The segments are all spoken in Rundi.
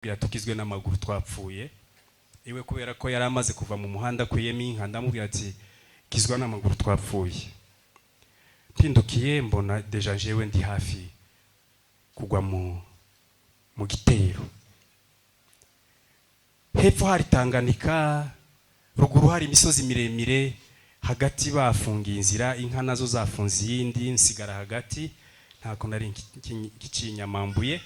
Tukizwe n'amaguru twapfuye. Iwe kubera ko yari amaze kuva mu muhanda akuyemo inka, ndamubwira ati kizwa n'amaguru twapfuye. Mpindukiye mbona déjà jewe ndi hafi kugwa mu gitero. Hepfo hari Tanganyika, ruguru hari imisozi miremire, hagati bafungiye inzira, inka nazo zafunze iyindi, nsigara hagati, ntako nari nkikinyamambuye.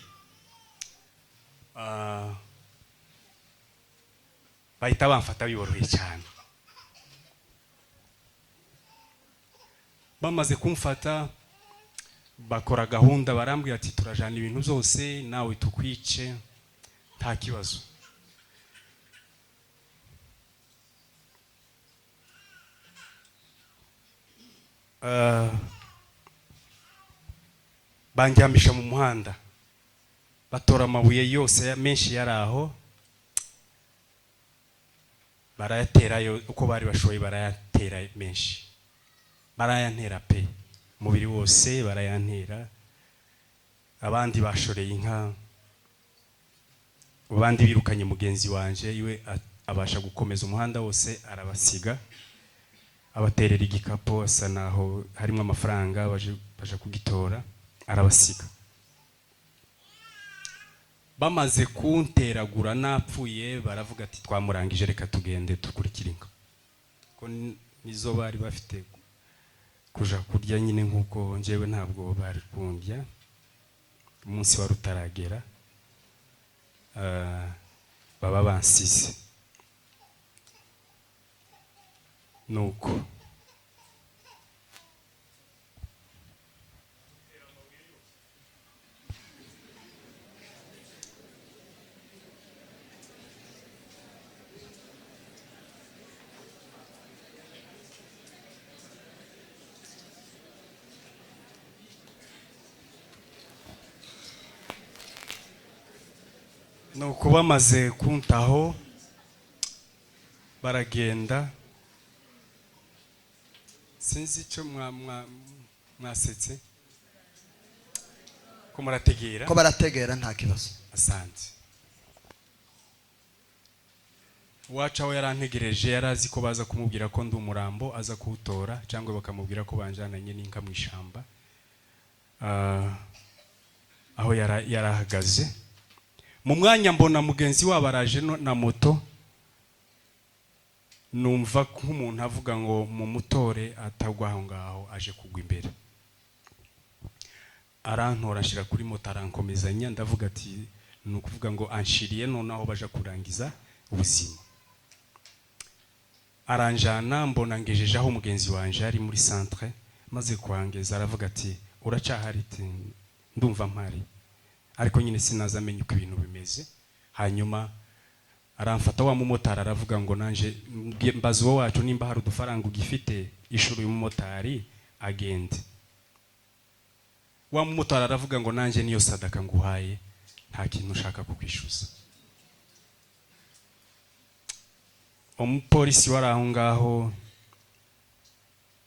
Bahita bamfata biboroheye cyane. Bamaze kumfata bakora gahunda, barambwira ati turajana ibintu byose nawe tukwice nta kibazo. Bandyamisha mu muhanda, batora amabuye yose menshi yari aho barayaterayo uko bari bashoboye, barayatera menshi, barayantera pe, umubiri wose barayantera. Abandi bashoreye inka, abandi birukanye mugenzi wanje, iwe abasha gukomeza umuhanda wose arabasiga, abaterera igikapu asa naho harimo amafaranga, baje kugitora, arabasiga. Bamaze kunteragura napfuye, baravuga ati twamurangije, reka tugende dukurikire inka, ko nizo bari bafite kuja kurya nyine, nkuko njyewe ntabwo bari kundya, umunsi wari utaragera. Baba bansize nuko nuko bamaze kuntaho baragenda. Sinzi icyo mwasetse ko murategera. Ko barategera, nta kibazo. Asante. Uwacu aho yarantegereje, yari azi ko baza kumubwira ko ndi umurambo aza kuwutora, cyangwa bakamubwira ko banjananye n'inka mu ishamba. Aho yarahagaze mu mwanya, mbona mugenzi wabo araje na moto, numva nk'umuntu avuga ngo mumutore atagwa aho ngaho aje kugwa imbere. Arantora anshyira kuri moto, arankomezanya. Ndavuga ati ni ukuvuga ngo anshiriye noneho baja kurangiza ubuzima. Aranjana, mbona ngejeje aho mugenzi wanje ari muri centre. Maze kuhangeza aravuga ati uracahari? Ati ndumva mpari, ariko nyine sinaza amenya uko ibintu bimeze. Hanyuma aramfata wa mumotari, aravuga ngo nanje mbaza uwo wacu nimba hari udufaranga ugifite, ishuri uyu mumotari agende. Wa mumotari aravuga ngo nanje niyo sadaka nguhaye, nta kintu ushaka kukwishyuza. Umupolisi wari aho ngaho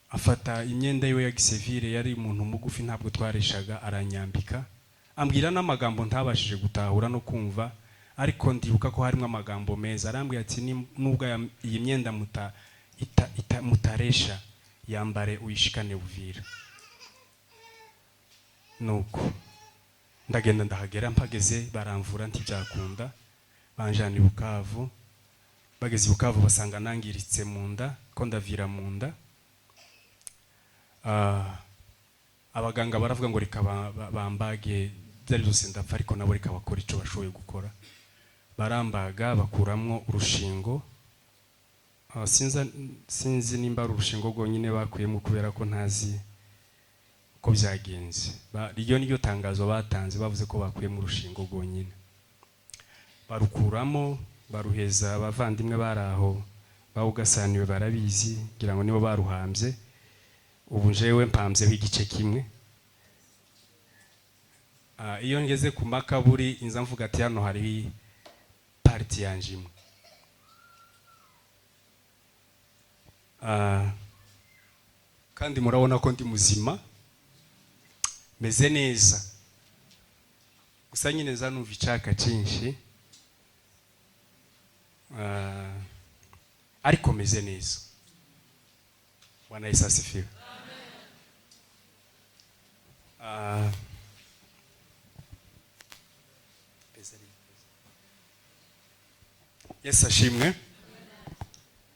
afata imyenda yiwe ya gisivile, yari umuntu mugufi ntabwo twareshaga, aranyambika, ambwira n'amagambo ntabashije gutahura no kumva, ariko ndibuka ko harimo amagambo meza. Arambwira ati nubwo iyi myenda mutaresha, yambare uyishikane Uvira. Nuko ndagenda ndahagera, mpageze baramvura ntibyakunda, banjana i Bukavu. Bageze i Bukavu basanga nangiritse mu nda, ko ndavira mu nda. Abaganga baravuga ngo reka bambage, byari byose ndapfa, ariko nabo reka bakora icyo bashoboye gukora. Barambaga bakuramwo urushingo. Sinzi nimba ari urushingo rwonyine bakuyemo, kubera ko ntazi uko byagenze. Iryo niryo tangazo batanze, bavuze ko bakuyemo urushingo rwonyine. Barukuramo baruheza abavandimwe bari aho bawugasaniwe, barabizi, ngira ngo nibo baruhambye. Ubu jewe mpambyeho igice kimwe. Iyo ngeze ku makaburi inza mvuga ati hano hari partie yanje imwe. Kandi murabona ko ndi muzima, meze neza, gusa nyine nza numva icaka cyinshi. Ariko meze neza. Bwana Yesu asifiwe. Yesu ashimwe.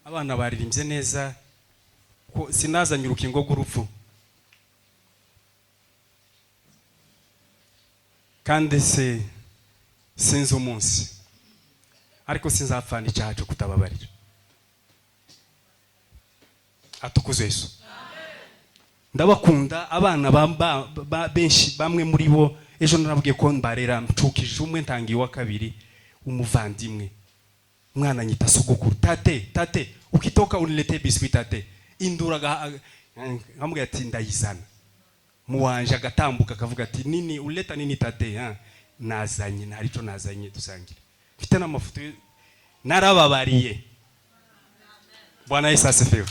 Abana baririmbye neza ko sinazanye urukingo rw'urupfu, kandi se sinzi umunsi, ariko sinzapfana icyaha cyo kutababarira. Atukuzwe Yesu. Ndabakunda abana benshi, bamwe muri bo ejo narabwiye ko mbarera, ncukije umwe ntangiye uwa kabiri, umuvandimwe mwana nyita sogokuru, tate tate, ukitoka unilete biscuit tate, indura nkamubwira ati ndayizana. Muwanje agatambuka akavuga ati nini uleta nini tate, ha nazanye ntarico nazanye dusangire, mfite n'amafoto narababariye. Bwana Yesu asifiwe.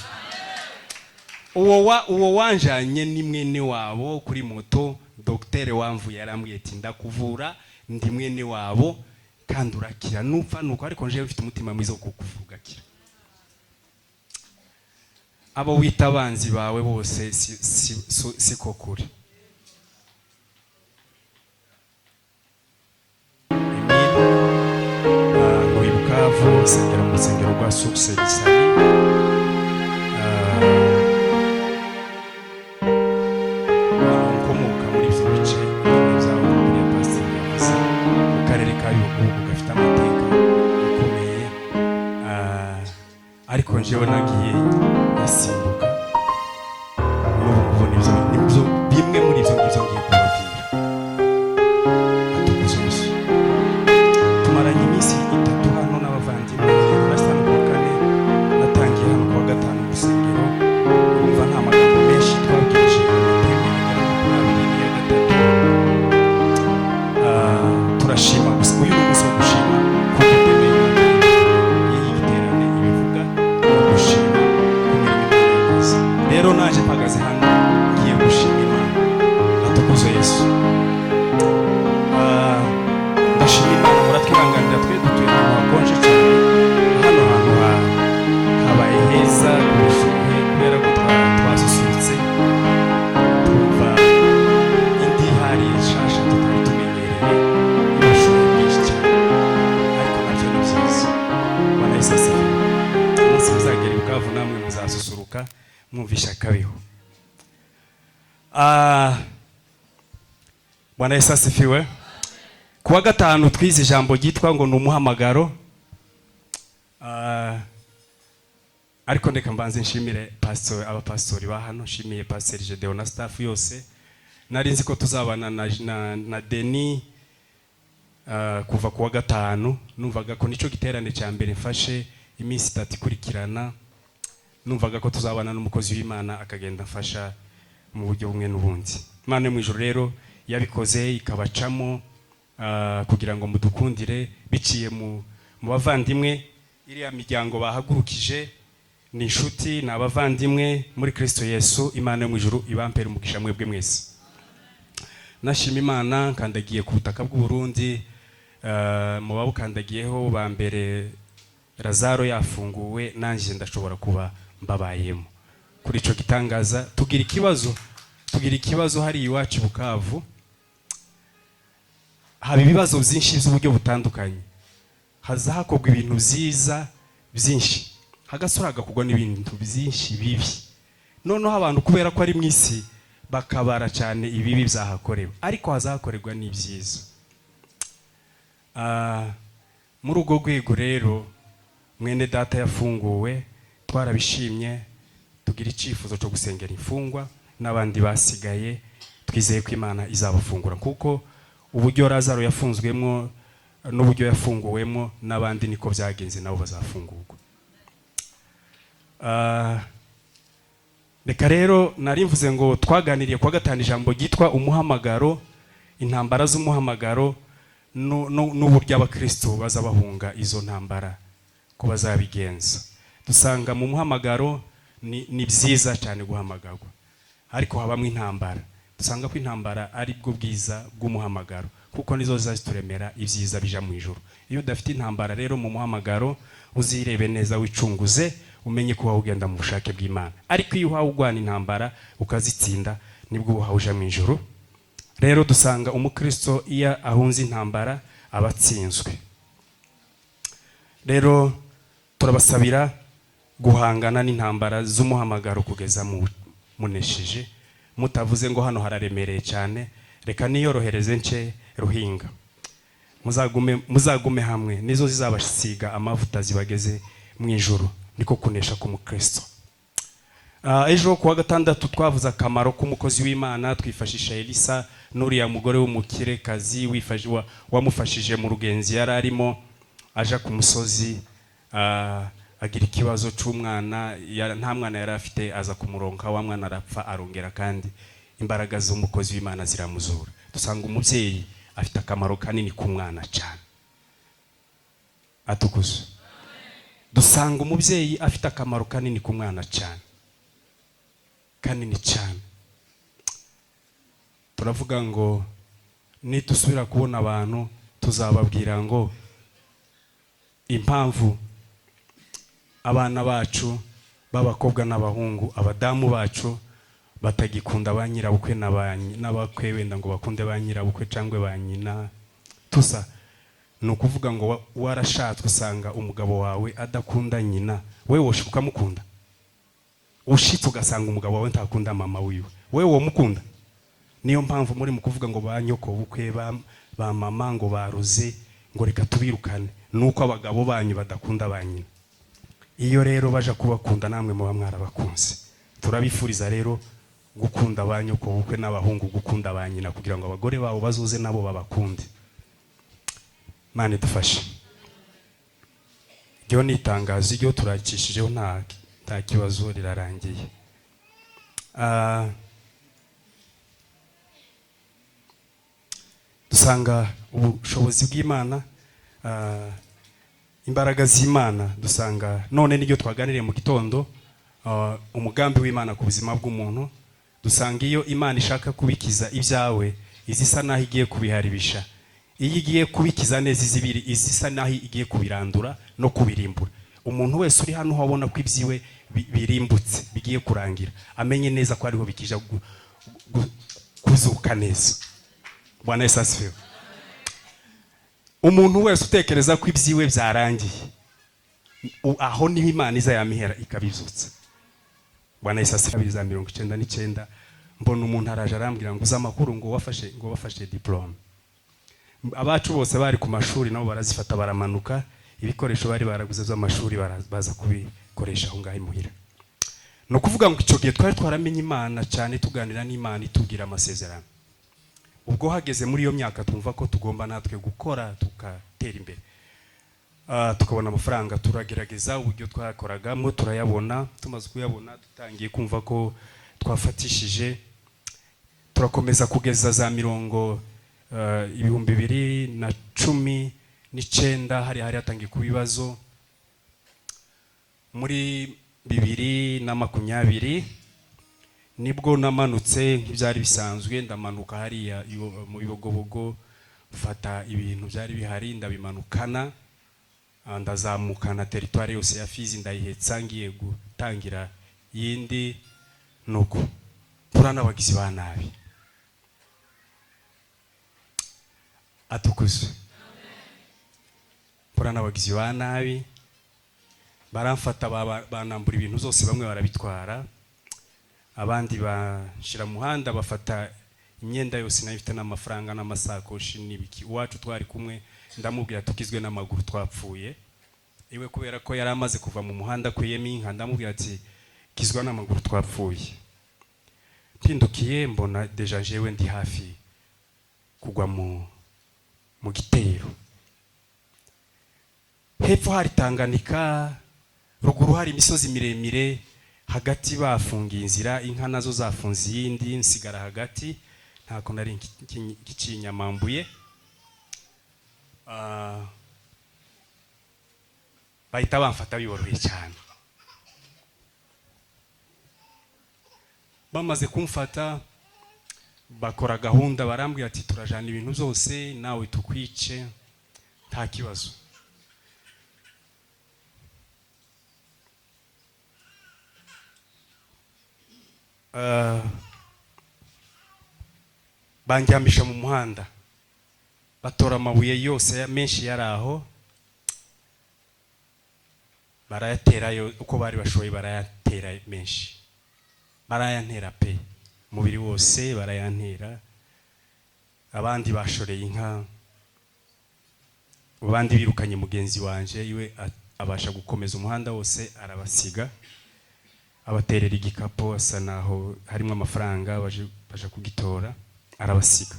Uwo wanjanye ni mwene wabo kuri moto, docteur wamvuye yarambwiye ati ndakuvura, ndi mwene wabo kandi urakira, nupfa nuko, ariko nje mfite umutima mwiza wo kukuvuga kira. Abo wita abanzi bawe bose siko kuri. Emile ntuye i Bukavu, nsengera mu rusengero rwa Source du Salut. Nkomoka muri ibyo bice byaho ya pasiteri yavuze, mu karere ka Bihugu gafite amateka akomeye, ariko njyewe nagiye nasimbuka n'ubu ngubu nibyo bimwe muri ibyo ngibyo ngiye kubabwira. Atukuze Yesu. Tumaranye iminsi 3 hano n'abavandimwe, nasa no kuwa kane natangiye hano kuwa gatanu mu rusengero. Urumva nta magambo menshi twabwirije, amateme agera nko kuri abiri n'iya gatatu. Turashima gusa, uyu ni umunsi wo gushima kuko teme y'iyi giterane ibivuga ni ugushima ku mirimo Imana yakoze. Rero naje mpagaze hano ngiye gushima Imana. Atukuzwe Yesu. Ndashima Imana, muratwihanganira twe dutuye ahantu hakonje cyane, hano hantu habaye heza ku bushuhe kubera ko twasusurutse, twumva indi hari nshasha tutari tumenyereye, ubushuhe bwinshi cyane, ariko nabyo ni byiza. Bwana Yesu asifiwe. Umunsi muzagera i Bukavu namwe muzasusuruka mwumvisha akabiho. Bwana Yesu asifiwe. Kuwa gatanu twize ijambo ryitwa ngo ni umuhamagaro. Ariko ndeka mbanze nshimire pastor, abapastori ba hano, nshimiye Pastor Gedeon na staff yose. Nari nzi ko tuzabana na Denis kuva kuwa gatanu, numvaga ko nico giterane cya mbere mfashe iminsi 3 ikurikirana, numvaga ko tuzabana n'umukozi w'Imana akagenda afasha mu buryo bumwe n'ubundi. Imana yo mu ijuru rero yabikoze ikabacamo kugira ngo mudukundire biciye mu bavandimwe. Iriya miryango bahagurukije ni inshuti, ni abavandimwe muri Kristo Yesu. Imana yo mu ijuru ibampere umugisha mwebwe mwese. Nashima Imana nkandagiye ku butaka bw'u Burundi, mu babukandagiyeho ba mbere Lazaro yafunguwe, nanje ndashobora kuba mbabayemo kuri ico gitangaza. Tugira ikibazo hari iwacu i Bukavu, haba ibibazo byinshi by'uburyo butandukanye, haza hakorwa ibintu byiza byinshi, hagasura hagakorwa n'ibintu byinshi bibi. Noneho abantu kubera ko ari mu isi bakabara cyane ibibi byahakorewe, ariko hazakorerwa n'ibyiza. Muri urwo rwego rero mwene data yafunguwe, twarabishimye, tugira icyifuzo cyo gusengera imfungwa n'abandi basigaye, twizeye ko Imana izabafungura, kuko uburyo Lazaro yafunzwemo n'uburyo yafunguwemo n'abandi niko byagenze, nabo bazafungurwa. Reka rero nari mvuze ngo twaganiriye kuwa gatanu ijambo ryitwa umuhamagaro, intambara z'umuhamagaro n'uburyo abakristo bazabahunga izo ntambara ko bazabigenza. Dusanga mu muhamagaro ni byiza cyane guhamagarwa, ariko habamo intambara. Dusanga ko intambara ari bwo bwiza bw'umuhamagaro, Kuko nizo zizazituremera ibyiza bija mu ijuru. Iyo udafite intambara rero mu muhamagaro, uzirebe neza, wicunguze, umenye ko ugenda mu bushake bw'Imana. Ariko iyo uhawe ugwana intambara ukazitsinda, nibwo uhawe uja mu ijuru. Rero dusanga umukristo iyo ahunze intambara aba atsinzwe. Rero turabasabira guhangana n'intambara z'umuhamagaro kugeza mu munesheje, mutavuze ngo hano hararemereye cyane, reka niyorohereze nce ruhinga. Muzagume, muzagume hamwe, nizo zizabasiga amavuta zibageze mu ijuru. Niko kunesha k'umukristo. Ejo kuwa gatandatu twavuze akamaro k'umukozi w'Imana, twifashisha Elisa n'uriya mugore w'umukirekazi wamufashije mu rugenzi yari arimo aja ku musozi, agira ikibazo c'umwana, nta mwana yari afite, aza kumuronka, wa mwana arapfa, arongera kandi imbaraga z'umukozi w'Imana ziramuzura. Dusanga umubyeyi afite akamaro kanini ku mwana cyane. Atukuze. Dusanga umubyeyi afite akamaro kanini ku mwana cyane, kanini cyane. Turavuga ngo nidusubira kubona abantu, tuzababwira ngo impamvu abana bacu b'abakobwa n'abahungu, abadamu bacu batagikunda ba nyirabukwe n'abakwe, wenda ngo bakunde ba nyirabukwe cyangwa ba nyina tusa, ni ukuvuga ngo warashatswe usanga umugabo wawe adakunda nyina, we woshika ukamukunda? Ushitse ugasanga umugabo wawe ntakunda mama wiwe, we womukunda? Niyo mpamvu muri mu kuvuga ngo ba nyoko bukwe, ba mama ngo baruze, ngo reka tubirukane, nuko abagabo banyu badakunda ba nyina. Iyo rero baja kubakunda, namwe muba mwarabakunze. Turabifuriza rero gukunda ba nyoko bukwe n'abahungu gukunda ba nyina, kugira ngo abagore babo bazuze nabo babakunde. Imana idufashe. Iryo ni itangazo, iryo turakishijeho, nta kibazo, rirarangiye. Dusanga ubushobozi bw'Imana, imbaraga z'Imana. Dusanga none niryo twaganiriye mu gitondo, umugambi w'Imana ku buzima bw'umuntu. Dusanga iyo Imana ishaka kubikiza ibyawe, izisa naho igiye kubiharibisha. Iyo igiye kubikiza neza, izibiri izisa naho igiye kubirandura no kubirimbura. Umuntu wese uri hano abona ko ibyiwe birimbutse, bigiye kurangira, amenye neza ko ariho bikija kuzuka neza. Bwana Yesu asifiwe. Umuntu wese utekereza ko ibyiwe byarangiye, aho niho Imana iza yamihera ikabizutsa. Bwana Yesu asifiwe. Za 99 mbona umuntu araje arambwira ngo uzi amakuru, ngo wafashe diplome. Abacu bose bari ku mashuri nabo barazifata, baramanuka, ibikoresho bari baraguze by'amashuri baza kubikoresha aho ngaho imuhira. Ni ukuvuga ngo icyo gihe twari twaramenye Imana cyane, tuganira n'Imana itubwira amasezerano. Ubwo hageze muri iyo myaka twumva ko tugomba natwe gukora tugatera imbere, tukabona amafaranga. Turagerageza uburyo twakoragamo, turayabona. Tumaze kuyabona, dutangiye kumva ko twafatishije, turakomeza kugeza za mirongo 2019, hari hatangiye kuba ibibazo. Muri 2020 nibwo namanutse nk'ibyari bisanzwe, ndamanuka hariya mu Bibogobogo, mfata ibintu byari bihari ndabimanukana, ndazamukana territoire yose ya Fizi ndayihetsa, ngiye gutangira yindi. Nuko mpura n'abagizi ba nabi. Atukuzwe. Mpura n'abagizi ba nabi, baramfata, banambura ibintu zose, bamwe barabitwara, abandi bashira mu muhanda, bafata imyenda yose nayo ifite n'amafaranga n'amasakoshi n'ibiki. Uwacu twari kumwe ndamubwira tukizwe n'amaguru twapfuye. Iwe kubera ko yari amaze kuva mu muhanda akuyemo inka, ndamubwira ati kizwa n'amaguru twapfuye. Mpindukiye mbona déjà jewe ndi hafi kugwa mu gitero. Hepfo hari Tanganyika, ruguru hari imisozi miremire, hagati bafungiye inzira, inka nazo zafunze iyindi, nsigara hagati, ntako nari nkikinyamambuye. Bahita bamfata biboroheye cyane. Bamaze kumfata Bakora gahunda, barambwira ati turajana ibintu byose nawe tukwice nta kibazo. Bandyamisha mu muhanda, batora amabuye yose menshi yari aho barayaterayo uko bari bashoboye, barayatera menshi, barayantera pe, umubiri wose barayantera. Abandi bashoreye inka, abandi birukanye mugenzi wanje, iwe abasha gukomeza umuhanda wose arabasiga, abaterera igikapu asa naho harimo amafaranga, baje kugitora arabasiga.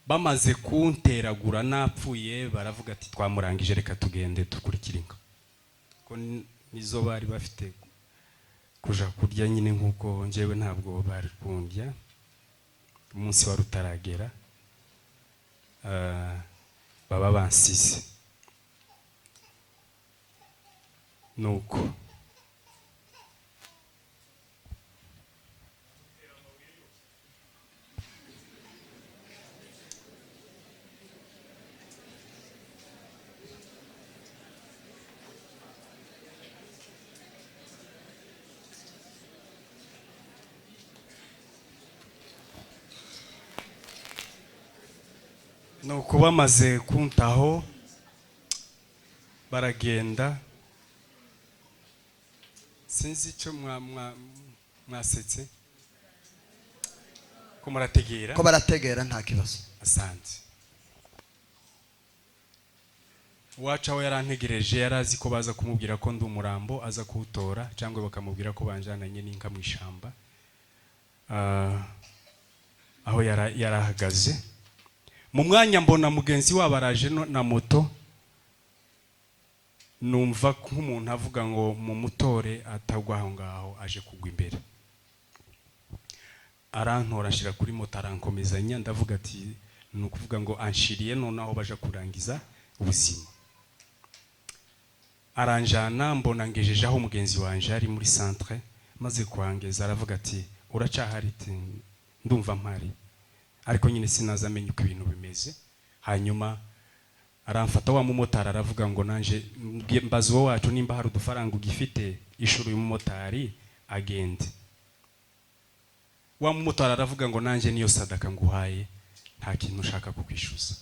Bamaze kunteragura napfuye, baravuga ati twamurangije, reka tugende dukurikire inka, ko nizo bari bafite kuja kurya nyine, nkuko njyewe ntabwo bari kundya umunsi wari utaragera. Baba bansize nuko nuko bamaze kuntaho baragenda. Sinzi icyo mwasetse ko murategera, ko barategera nta kibazo. Asante. Uwacu aho yarantegereje, yari azi ko baza kumubwira ko ndi umurambo aza kuwutora, cyangwa bakamubwira ko banjananye n'inka mu ishyamba. Aho yarahagaze mu mwanya, mbona mugenzi wabo araje na moto, numva nk'umuntu avuga ngo mumutore atagwa aho ngaho aje kugwa imbere. Arantora anshyira kuri moto arankomezanya, ndavuga ati ni ukuvuga ngo anshiriye noneho baje kurangiza ubuzima. Aranjana, mbona ngejeje aho mugenzi wanje ari muri centre. Maze kuhangeza aravuga ati uracahari? Ati ndumva mpari, ariko nyine sinaza amenya uko ibintu bimeze. Hanyuma aramfata wa mumotari, aravuga ngo nanje mbaza uwo wacu nimba hari udufaranga ugifite, ishuri uyu mumotari agende. Wa mumotari aravuga ngo nanje niyo sadaka nguhaye, nta kintu ushaka kukwishyuza.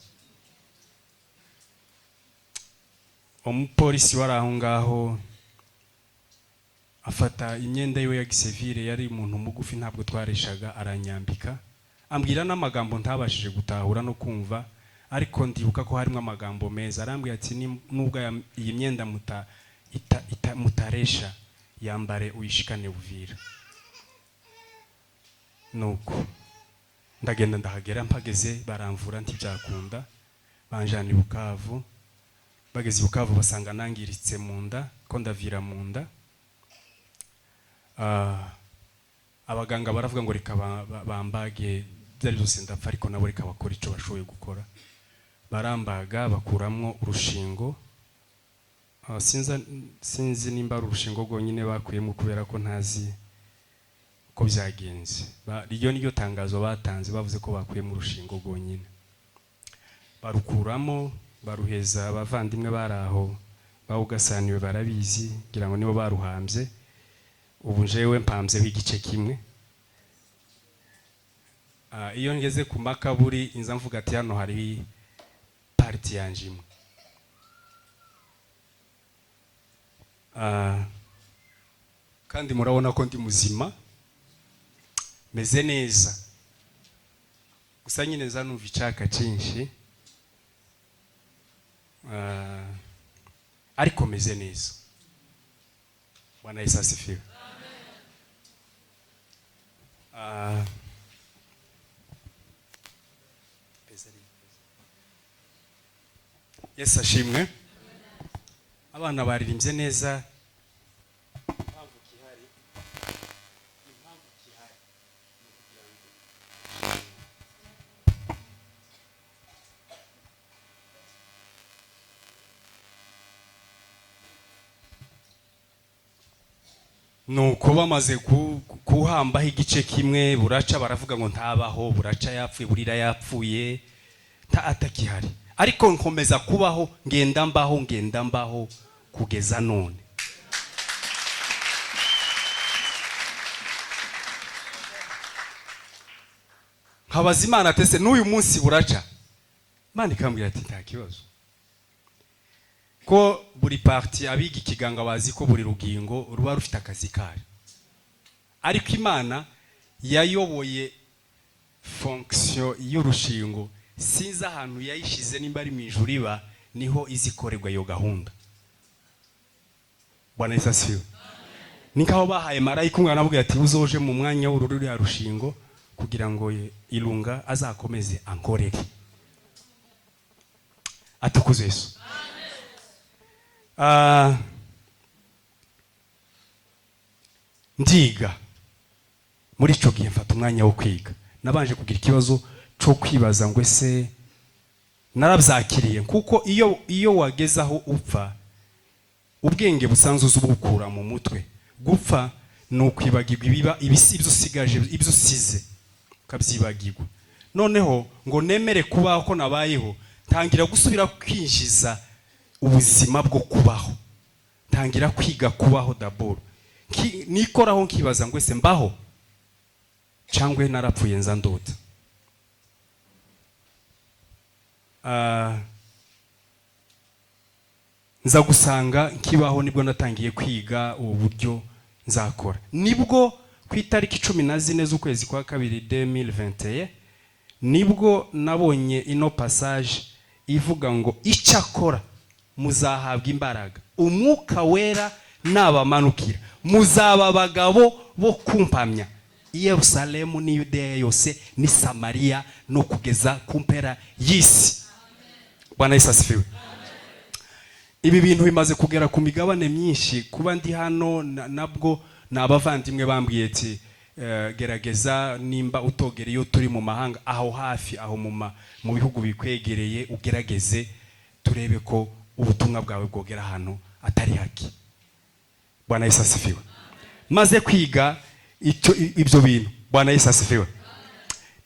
Umupolisi wari aho ngaho afata imyenda yiwe ya gisivile, yari umuntu mugufi ntabwo twareshaga, aranyambika, ambwira n'amagambo ntabashije gutahura no kumva, ariko ndibuka ko harimo amagambo meza. Arambwira ati nubwo iyi myenda mutaresha, yambare uyishikane Uvira. Nuko ndagenda ndahagera, mpageze baramvura ntibyakunda, banjana i Bukavu. Bageze i Bukavu basanga nangiritse mu nda, ko ndavira mu nda. Abaganga baravuga ngo reka bambage, byari byose ndapfa, ariko nabo reka bakora icyo bashoboye gukora. Barambaga bakuramwo urushingo. Sinzi nimba ari urushingo rwonyine bakuyemo, kubera ko ntazi ko byagenze. Iryo niryo tangazo batanze, bavuze ko bakuyemo urushingo rwonyine. Barukuramo baruheza abavandimwe bari aho bawugasaniwe, barabizi, ngira ngo nibo baruhambye. Ubu njewe mpambyeho igice kimwe. Iyo ngeze ku makaburi inza mvuga ati hano hari pariti yanje imwe. Kandi murabona ko ndi muzima, meze neza, gusa nyine nza numva icaka cyinshi, ariko meze neza. Bwana Yesu asifiwe. Yesu ashimwe. Abana baririmbye neza. Impamvu kihari, impamvu kihari ni ukugira ngo nuko bamaze Kuhambaho igice kimwe, buraca baravuga ngo ntabaho, buraca yapfuye, burira yapfuye, nta atakihari. Ariko nkomeza kubaho, ngenda mbaho, ngenda mbaho kugeza none. Nkabaza Imana tese n'uyu munsi buraca, Imana ikambwira ati nta kibazo, ko buri parti abiga ikiganga bazi ko buri rugingo ruba rufite akazi kayo. Ariko Imana yayoboye fonction y'urushingo, sinzi ahantu yayishize, nimba ari mu ijuru iba niho izikorerwa iyo gahunda. Bwana Yesu asifiwe. Ni nkaho bahaye marayika umwana, avuga ati uzoje mu mwanya w'ururiya rushingo kugira ngo Irunga azakomeze ankorere. Atukuze Yesu. Ndiga muri ico gihe, mfata umwanya wo kwiga. Nabanje kugira ikibazo cyo kwibaza ngo ese narabyakiriye, kuko iyo wageze aho upfa, ubwenge busanzwe uzubukura mu mutwe. Gupfa ni ukwibagirwa ibiba ibyo usigaje, ibyo usize ukabyibagirwa. Noneho ngo nemere kubaho ko nabayeho, ntangira gusubira kwinjiza ubuzima bwo kubaho, ntangira kwiga kubaho d'abord. Nikoraho nkibaza ngo ese mbaho cyangwa narapfuye nza ndota. Nza gusanga nkibaho, nibwo natangiye kwiga ubu buryo nzakora. Nibwo ku itariki 14 z'ukwezi kwa kabiri 2021 nibwo nabonye ino passage ivuga ngo icyakora muzahabwa imbaraga, Umwuka Wera nabamanukira, muzaba abagabo bo kumpamya i Yerusalemu n'i Yudeya yose n'i Samariya no kugeza ku mpera y'isi. Bwana Yesu asifiwe. Ibi bintu bimaze kugera ku migabane myinshi. Kuba ndi hano nabwo ni abavandimwe bambwiye ati gerageza nimba utogera iyo turi mu mahanga, aho hafi aho mu bihugu bikwegereye, ugerageze turebe ko ubutumwa bwawe bwogera hano atari haki. Bwana Yesu asifiwe. Maze kwiga ibyo bintu, Bwana Yesu asifiwe,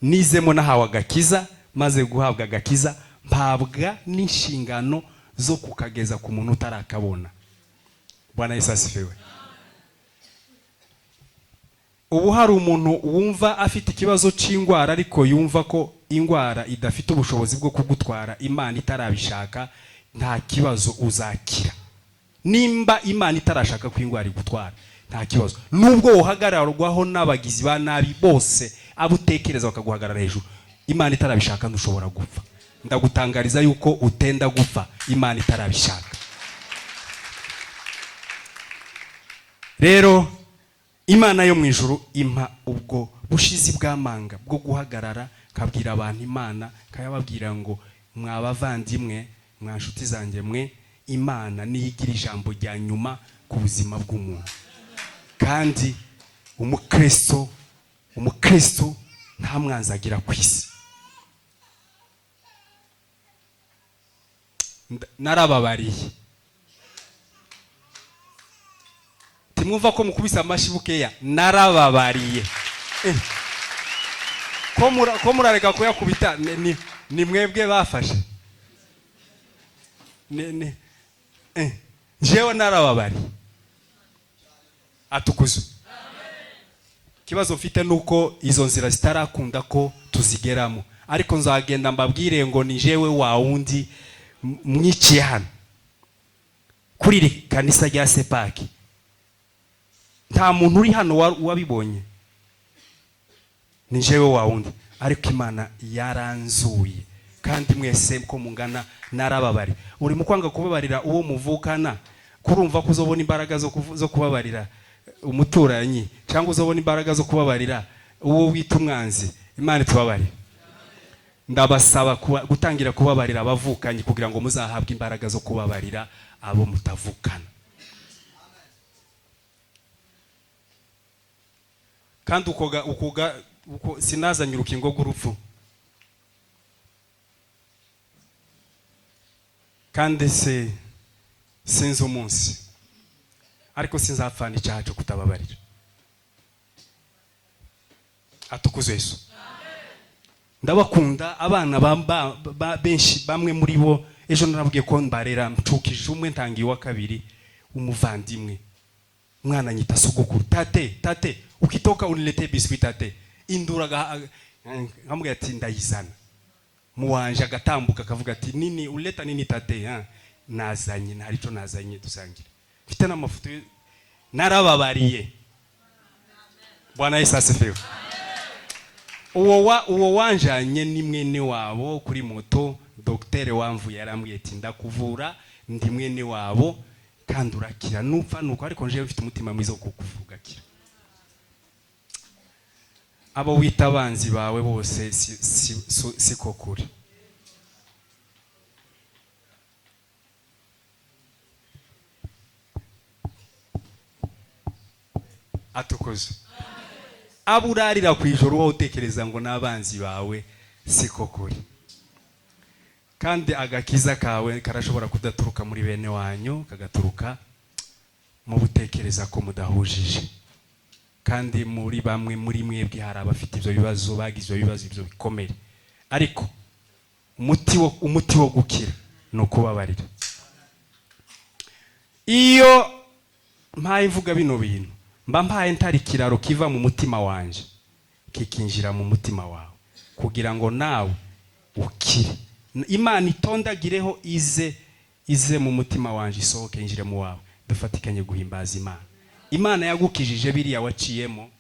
nizemo nahawe agakiza. Maze guhabwa agakiza, mpabwa n'inshingano zo kukageza ku muntu utarakabona. Bwana Yesu asifiwe. Ubu hari umuntu wumva afite ikibazo cy'indwara, ariko yumva ko indwara idafite ubushobozi bwo kugutwara Imana itarabishaka, nta kibazo, uzakira. Nimba Imana itarashaka ko indwara igutwara, nta kibazo. Nubwo uhagararwaho n'abagizi ba nabi bose, abo utekereza bakaguhagarara hejuru, Imana itarabishaka ntushobora gupfa. Ndagutangariza yuko utenda gupfa Imana itarabishaka. Rero Imana yo mu ijuru impa ubwo bushizi bw'amanga bwo guhagarara nkabwira abantu Imana, nkayababwira ngo mwabavandimwe, mwa nshuti zanjye mwe, Imana niyo igira ijambo rya nyuma ku buzima bw'umuntu. Kandi umukristo nta mwanzi agira ku isi. Narababariye. Timwumva ko mukubise amashi bukeya, narababariye. Ko murareka kuyakubita, ni mwebwe bafashe. Jewe narababariye. Atukuzwe. Ikibazo mfite nuko izo nzira zitarakunda ko tuzigeramo, ariko nzagenda mbabwire ngo ni jewe wa wundi mwiciye hano kuri iri kanisa rya Sepaki. Nta muntu uri hano wabibonye, ni jewe wa wundi. Ariko Imana yaranzuye, kandi mwese ko mungana narababari. Uri mu kwanga kubabarira uwo muvukana, kurumva ko uzobona imbaraga zo kubabarira umuturanyi, cyangwa uzobona imbaraga zo kubabarira uwo wita umwanzi. Imana itubabarire. Ndabasaba gutangira kubabarira abavukanye kugira ngo muzahabwe imbaraga zo kubabarira abo mutavukana. Kandi uko sinazanye urukingo rw'urupfu, kandi sinzi umunsi, ariko sinzapfana icyaha cyo kutababarira. Atukuzwe Yesu. Ndabakunda abana benshi, bamwe muri bo ejo narabwiye ko mbarera, ncukije umwe, ntangiye uwa kabiri umuvandimwe. Umwana anyita sogokuru: "Tate, tate, ukitoka uniletee biscuit, tate." Indura, nkamubwira ati: "Ndayizana." Muwanje agatambuka akavuga ati: "Nini uleta nini, tate?" Ha, nazanye, ntari cyo nazanye, dusangire. Mfite n'amafoto. Narababariye. Bwana Yesu asifiwe. Uwo wanjanye ni mwene wabo kuri moto. Dogiteri wamvuye yarambwiye ati: "Ndakuvura, ndi mwene wabo kandi urakira, nupfa nuko, ariko njewe mfite umutima mwiza wo kukuvura ugakira." Abo wita abanzi bawe bose siko kuri. Atukuze. Abo urarira ku ijoro wowe utekereza ngo n'abanzi bawe, siko kuri. Kandi agakiza kawe karashobora kudaturuka muri bene wanyu, kagaturuka mu butekereza ko mudahujije. Kandi muri bamwe muri mwebwe hari abafite ibyo bibazo, bagize ibyo bibazo, ibyo bikomere. Ariko umuti wo gukira ni ukubabarira. Iyo mpaye mvuga bino bintu, mba mpaye ntari ikiraro kiva mu mutima wanje kikinjira mu mutima wawe, kugira ngo nawe ukire. Imana itondagireho, ize mu mutima wanje, isohoke yinjire mu wawe, dufatikanye guhimbaza Imana. Imana yagukijije biriya waciyemo,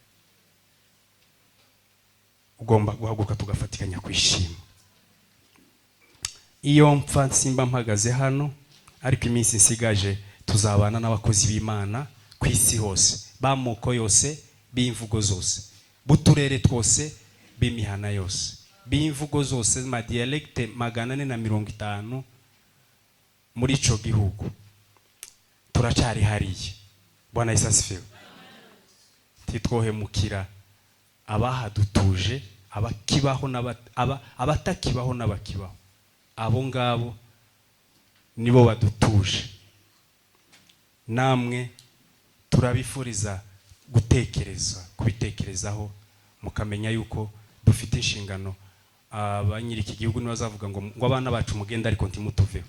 ugomba guhaguruka tugafatikanya kwishima. Iyo mpfa simba mpagaze hano, ariko iminsi nsigaje tuzabana n'abakozi b'Imana ku isi hose, b'amoko yose, b'imvugo zose, b'uturere twose, b'imihana yose, b'imvugo zose, madialecte 450 muri ico gihugu. Turacari hariya. Bwana Yesu asifiwe. Ntitwohemukira abahadutuje, abakibaho abatakibaho n'abakibaho. Abo ngabo nibo badutuje. Namwe turabifuriza gutekereza, kubitekerezaho, mukamenya yuko dufite inshingano. Abanyiri iki gihugu nibazavuga ngo abana bacu mugende ariko ntimutuveho,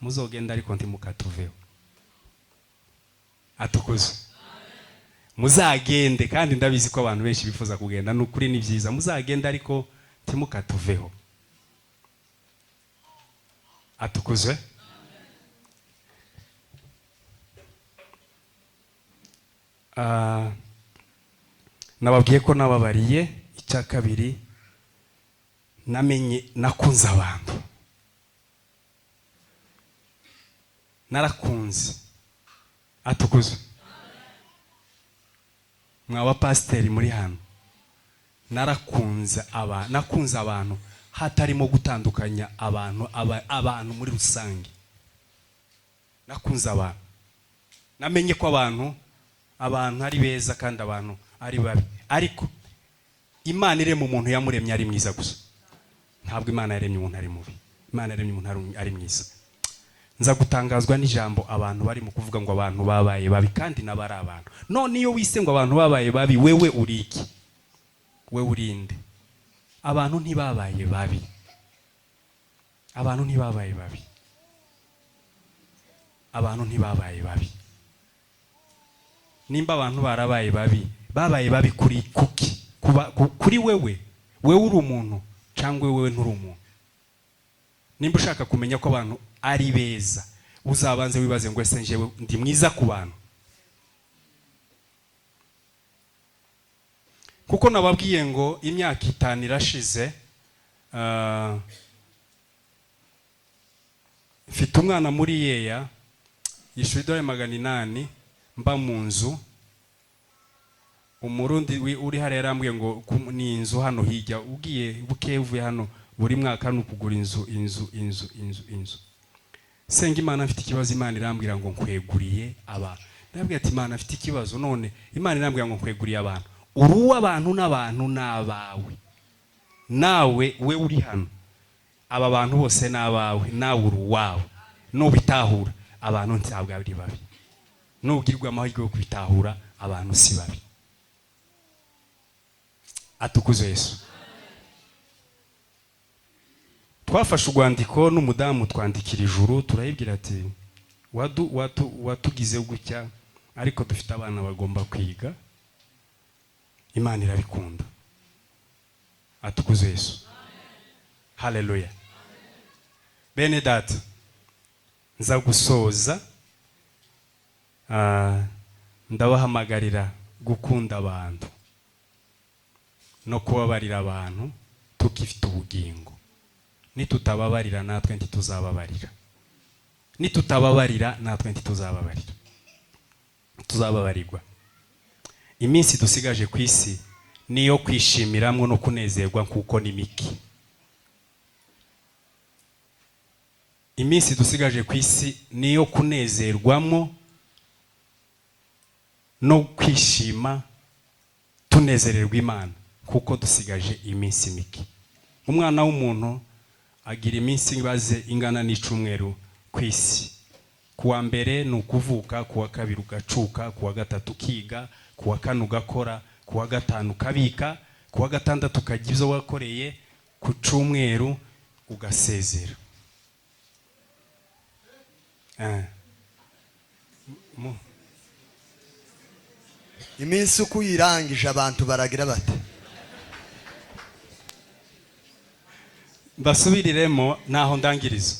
muzogenda ariko ntimukatuveho. Atukuze. Muzagende, kandi ndabizi ko abantu benshi bifuza kugenda, ni ukuri ni byiza, muzagende ariko ntimukatuveho. Atukuzwe. Nababwiye ko nababariye. Icya kabiri, namenye nakunze abantu, narakunze. Atukuzwe. Mwaba pasiteri muri hano, narakunze nakunze abantu hatarimo gutandukanya abantu, abantu muri rusange. Nakunze abantu, namenye ko abantu ari beza kandi abantu ari babi, ariko Imana irema umuntu yamuremye ari mwiza gusa. Ntabwo Imana yaremye umuntu ari mubi, Imana yaremye umuntu ari mwiza. Nza gutangazwa n'ijambo abantu bari mu kuvuga ngo abantu babaye babi, kandi nabo ari abantu. None iyo wise ngo abantu babaye babi, wewe uri iki? Wewe urinde? Abantu ntibabaye babi, abantu ntibabaye babi, abantu ntibabaye babi. Nimba abantu barabaye babi, babaye babi kuri kuki? Kuri wewe, wewe uri umuntu cyangwa wewe nturi umuntu? Nimba ushaka kumenya ko abantu ari beza, uzabanze wibaze ngo ese njyewe ndi mwiza ku bantu? Kuko nababwiye ngo imyaka 5 irashize, mfite umwana muri yeya yishyura idolari 800, mba mu nzu. Umurundi uri hariya yarambwiye ngo ni inzu hano hirya, ugiye buke uvuye hano, buri mwaka ni ukugura inzu, inzu, inzu, inzu, inzu. Senga Imana mfite ikibazo, Imana irambwira ngo nkweguriye abantu. Ndabwira ati Imana mfite ikibazo, none Imana irambwira ngo nkweguriye abantu. Uri uw'abantu n'abantu n'abawe, nawe we uri hano, aba bantu bose n'abawe, nawe uri uwawe. Nubitahura abantu ntabwo ari babi, nubwirwa amahirwe yo kubitahura abantu si babi. Atukuzwe Yesu. Twafashe urwandiko n'umudamu, twandikira ijuru, turayibwira ati: "Watugize gutya, ariko dufite abana bagomba kwiga." Imana irabikunda. Atukuzwe Yesu. Haleluya. Bene data, nza gusoza. Ndabahamagarira gukunda abantu no kubabarira abantu tukifite ubugingo. Nitutababarira, natwe ntituzababarira. Nitutababarira, natwe ntituzababarira, tuzababarirwa. Iminsi dusigaje ku isi niyo kwishimiramo no kunezerwa, kuko ni mike. Iminsi dusigaje ku isi niyo kunezerwamo no kwishima, tunezererwa Imana, kuko dusigaje iminsi mike. Umwana w'umuntu agira iminsi ibaze ingana n'icumweru ku isi. Ku wa mbere ni ukuvuka, ku wa kabiri ugacuka, ku wa gatatu ukiga, ku wa kane ugakora, ku wa gatanu ukabika, ku wa gatandatu ukagira ibyo wakoreye, ku cumweru ugasezera. Iminsi uko uyirangije, abantu baragira bate? Mbasubiriremo naho ndangiriza.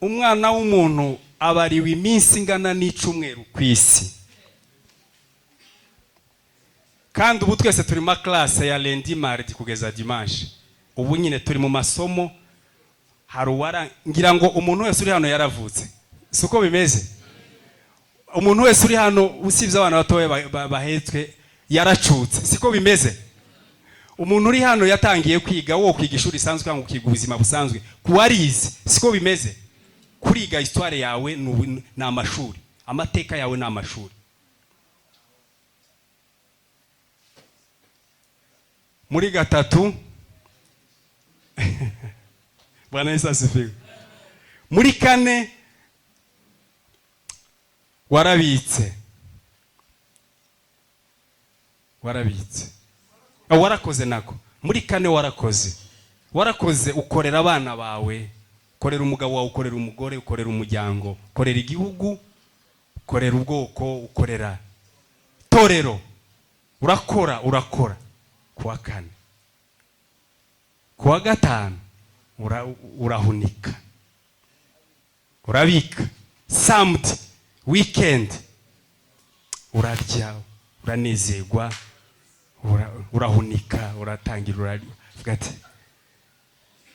Umwana w'umuntu abariwe iminsi ingana n'icumweru ku isi. Kandi ubu twese turi mu classe ya lundi, mardi kugeza dimanche. Ubu nyine turi mu masomo. Hari uwara ngira ngo umuntu wese uri hano yaravutse, si uko bimeze? Umuntu wese uri hano, usibye abana batoya bahetswe, yaracutse, siko bimeze? Umuntu uri hano yatangiye kwiga, wo kwiga ishuri risanzwe cyangwa ukiga ubuzima busanzwe kuwarize, siko bimeze? Kuriga histoire yawe ni amashuri, amateka yawe ni amashuri. Muri gatatu, Bwana Yesu asifiwe, muri kane warabitse, warabitse. Warakoze nako. Muri kane warakoze, warakoze, ukorera abana bawe, ukorera umugabo wawe, ukorera umugore, ukorera umuryango, ukorera igihugu, ukorera ubwoko, ukorera torero, urakora, urakora kuwa kane. Kuwa gatanu urahunika, urabika. Samedi, weekend, urarya, uranezerwa, urahunika, uratangira, uravuga ati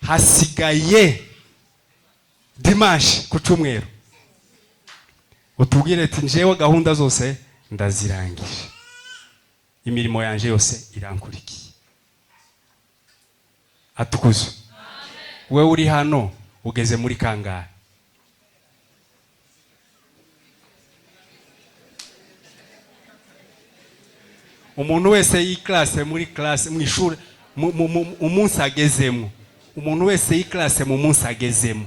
hasigaye dimanche ku cyumweru. Utubwire ati: "Njewe gahunda zose ndazirangije, imirimo yanje yose irankurikiye." Atukuzwe. Wewe uri hano ugeze muri kangahe? Umuntu wese y'i classe muri classe mu ishuri, umunsi agezemo, umuntu wese y'i classe mu munsi agezemo.